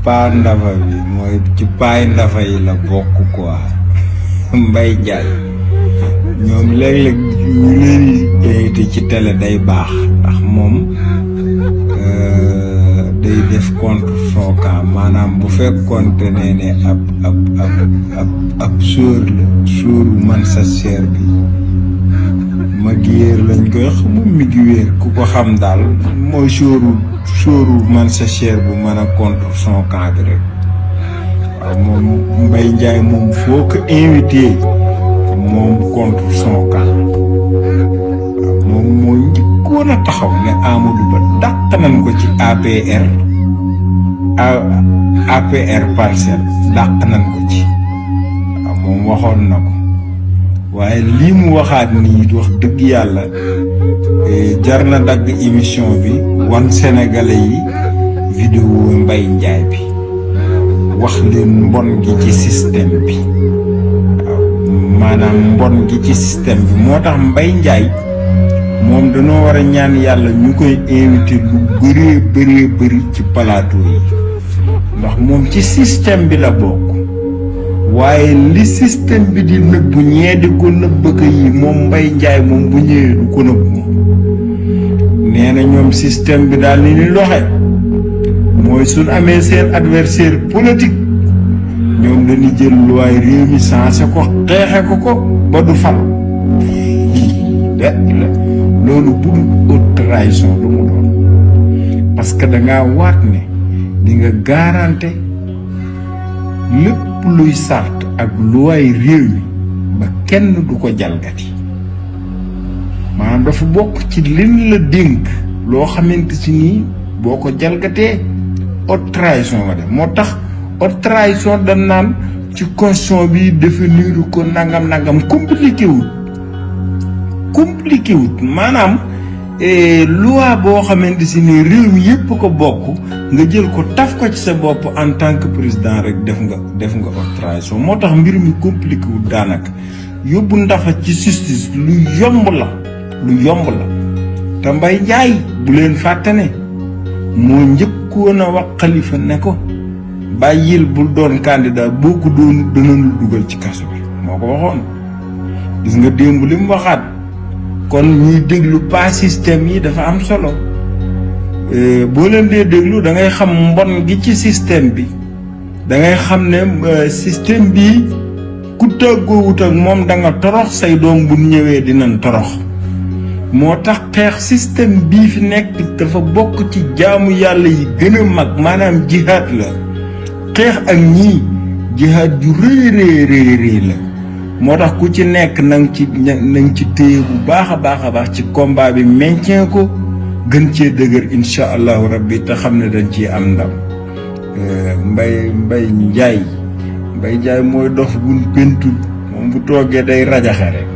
paa ndafa bi mooy ci paay ndafa yi la bokk quoi. Mbaye Ndiaye ñoom léeg-léeg ñu leen invité ci télé day baax ndax moom day def contre son camp maanaam bu fekkoonte ne ab sóor la sóoru Manchester bi Maguire lañ koy wax moom Maguire ku ko xam daal mooy sóoru Manchester bu mën a contre son camp bi rek waaw moom Mbaye Ndiaye moom foo ko invité moom contre son camp waaw moom moo njëkkoon a taxaw ne Amadou Ba dàq nañ ko ci APR parcelle dàq nañ ko ci waaw moom waxoon na ko waaye lii mu waxaat nii wax dëgg yàlla jar na dagg émission bi wan sénégalais yi vidéo Mbaye Ndiaye bi wax leen mbon gi ci système bi waaw maanaam mbon gi ci système bi moo tax Mbaye Ndiaye moom dañoo war a ñaan yàlla ñu koy invité lu bëri ci plateau yi ndax moom ci système bi la bokk waaye li système bi di nëbbu ñee di ko nëbb ko yi moom Mbaye Ndiaye moom bu ñëwee du ko nëbb moom nee na ñoom système bi daal ni ni loxe mooy suñ amee seen adversaire politique ñoom dañuy jël luwaay réew mi sensé ko xeexe ko ba du fal loolu bu dul haute trahison lu mu doon parce que dangaa waat ne di nga garanté lépp luy sart ak luwaay réew mi ba kenn du ko jalgati maanaam dafa bokk ci liñ la dénk loo xamante si nii boo ko jalgatee haute trahison la def moo tax haute trahison dañ naan ci constitution bi définir ko nangam compliqué wut maanaam loi boo xamante si ni réew mi yëpp ko bokk nga jël ko taf ko ci sa bopp en tant que président rek def nga haute trahison moo tax mbir mi compliqué wut daanaka yóbbu ndafa ci justice lu yomb la te Mbaye Ndiaye bu leen fàtte ne moo njëkkoon a wax Khalifa ne ko bàyyil bul doon candidat boo ko doon danañu dugal ci kaso bi moo ko waxoon gis nga démb li mu waxaat kon ñuy déglu pas système yi dafa am solo boo leen dee déglu da ngay xam mbon gi ci système bi da ngay xam ne système bi ku tàggoowut ak moom da nga torox say doom bu ñëwee dinañ torox moo tax xeex système bii fi nekk dafa bokk ci jaamu yàlla yi gën a mag maanaam jihaad la xeex ak ñii jihaad ju rëy la moo tax ku ci nekk nang ci téye bu baax a baax ci combat bi maintien ko gën cee dëgër incha allahu rabbi te xam ne dañ ciy am ndam Mbaye Ndiaye mooy dof buñ pentul moom bu toogee day rajaxe rek